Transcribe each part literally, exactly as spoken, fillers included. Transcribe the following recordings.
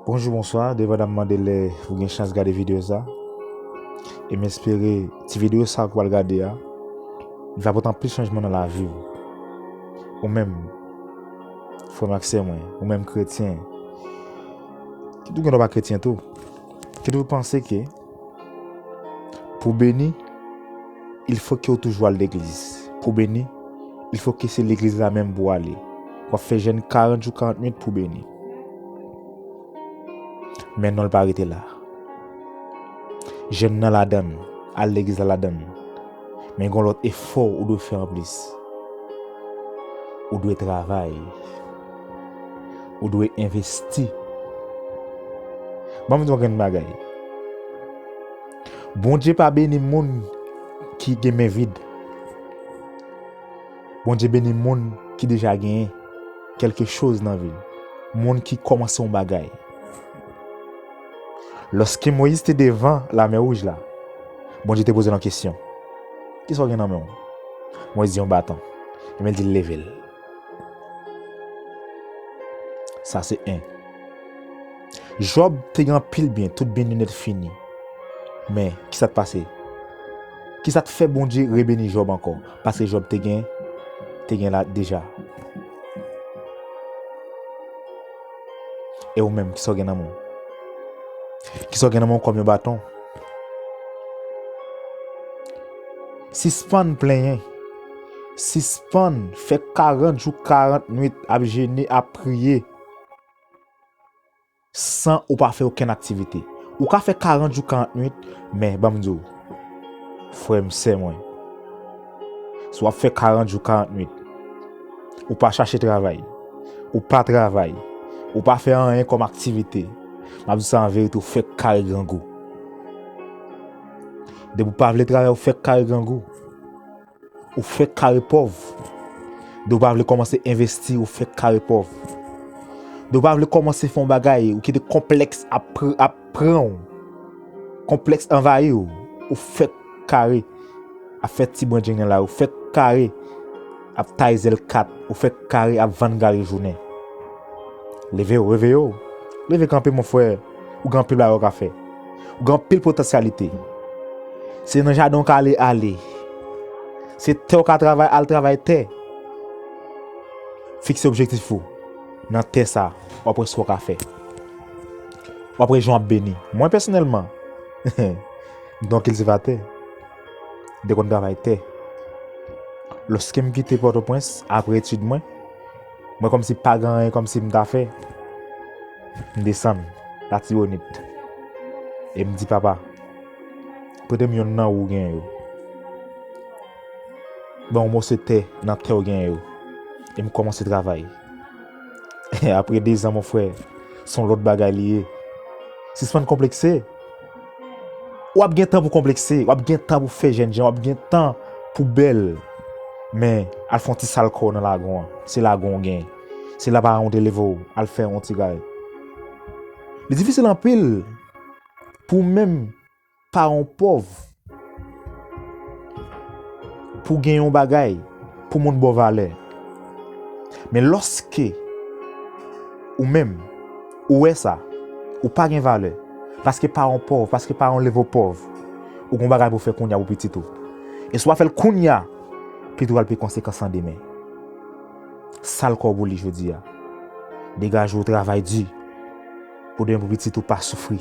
Bonjou, bonswa, depandaman de lè ou gen chans gade videyo sa. E m espere ti videyo sa ou pral gade a, li va pote anpil chanjman nan lavi w. Ou menm, frè m ak sè mwen, ou menm kretyen, kit ou gen dwa pa kretyen tou, kit ou panse ke pou beni, il fo ke ou toujou al legliz. Pou beni, il fo ke se legliz la menm pou w ale. W ap fè jèn karant jou, karant nwit pou beni. Men non, l pa rete la. Jèn nan ladann, al legliz la ladann. Men gon lòt efò ou dwe fè anplis. Ou dwe travay. Ou dwe envesti. Ban m di w yon grenn bagay. Bondye pa beni moun ki gen men vid. Bondye beni moun ki deja genyen kèlke choz nan vi l. Moun ki kòmanse yon bagay. Lòske Moyiz te devan Lamè Wouj la, Bondye te poze l yon kesyon. Kisa w gen nan men w? Moyiz di yon baton. Ebyen, l di l leve l. Sa se en. Jòb te gen anpil byen, tout byen li nèt fini. Men, kisa t pase? Kisa t fè Bondye rebeni Jòb ankò? Paske Jòb te gen, te gen la deja. E ou menm, kisa w gen nan men w? Kisa w gen nan men w kòm yon baton? Sispann plenyen. Sispann fè karant jou, karant nwit ap jene, ap priye, san ou pa fè okenn aktivite. Ou ka fè karant jou, karant nwit, men ban m di w, frè m, sè mwen, si w ap fè karant jou, karant nwit, ou pa chache travay, ou pa travay, ou pa fè anyen kòm aktivite, m ap di sa an verite, ou fèk kare grangou. Depi w pa vle travay, ou fèk kare grangou. Ou fèk kare pòv. Depi w pa vle kòmanse envesti, ou fèk kare pòv. Depi w pa vle kòmanse fè yon bagay, ou kite konplèks ap pr-, ap pran w. Konplèks anvayi w. Ou fèk kare ap fè ti brenjeng nan lari. Ou fèk kare ap tay zèl kat. Ou fèk kare ap vann gari jounen. Leve w, reveye w. Leve kanpe, mon frè. Ou gen anpil bagay ou ka fè. Ou gen anpil potansyalite. Se nan jaden w ka ale, ale. Se tè w ka travay, al travay tè. Fikse objektif ou nan tè sa, w ap wè sa w ka fè. W ap wè jan w ap beni. Mwen pèsonèlman, m te yon kiltivatè. M te konn travay tè. Lòske m kite Pòtoprens apre etid mwen, mwen kòmsi pa gen anyen kòmsi m ta fè. M desann Latibonit. E m di, "Papa, prete m yonn nan ou genyen yo. Ban yon moso tè nan tè ou genyen yo." E m kòmanse travay. Apre dezan, mon frè, se yon lòt bagay li ye. Sispann konplekse. W ap gen tan pou konplekse, w ap gen tan pou fè jènjan, w ap gen tan pou bèl. Men, al fè yon ti sal kò w nan lagon an. Se lagon w gen. Se la paran w te leve w, al fè yon ti kay. Li difisil anpil pou menm paran w pòv, pou gen yon bagay, pou moun ba w valè. Men lòske ou menm, ou wè sa, ou pa gen valè, paske paran w pòv, paske paran w leve w pòv, ou gen yon bagay pou w fè kounye a pou pitit ou. E si w pa fè l kounye a, pitit ou pral peye konsekans lan demen. Sal kò w pou li jodi a. Degaje w, travay di. Pou demen pou pitit ou pa soufri.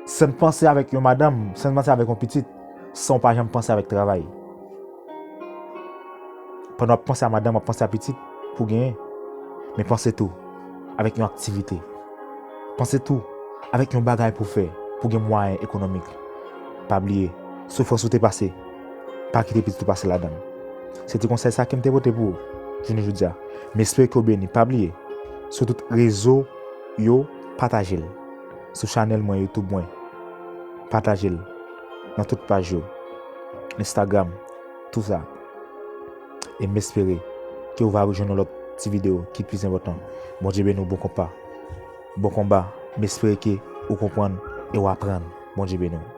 San w panse avèk yon madanm, san w panse avèk yon pitit, san w pa janm panse avèk travay. Pandan w ap panse a madanm, w ap panse a pitit pou genyen. Men panse tou avèk yon aktivite. Panse tou avèk yon bagay pou fè, pou gen mwayen ekonomik. Pa bliye, soufrans ou te pase, pa kite pitit ou pase ladan l. Se ti konsèy sa ke m te pote pou ou jounen jodi a. M espere ke w beni. Pa bliye, sou tout rezo yo, pataje l. Sou chanèl mwen, YouTube mwen, pataje l nan tout paj yo, Instagram, tou sa. E m espere ke w va rejwenn yon lòt ti videyo ki plis enpòtan. Bondye beni w, bon konpa. Bon konba. M espere ke ou konprann e w aprann. Bondye beni w.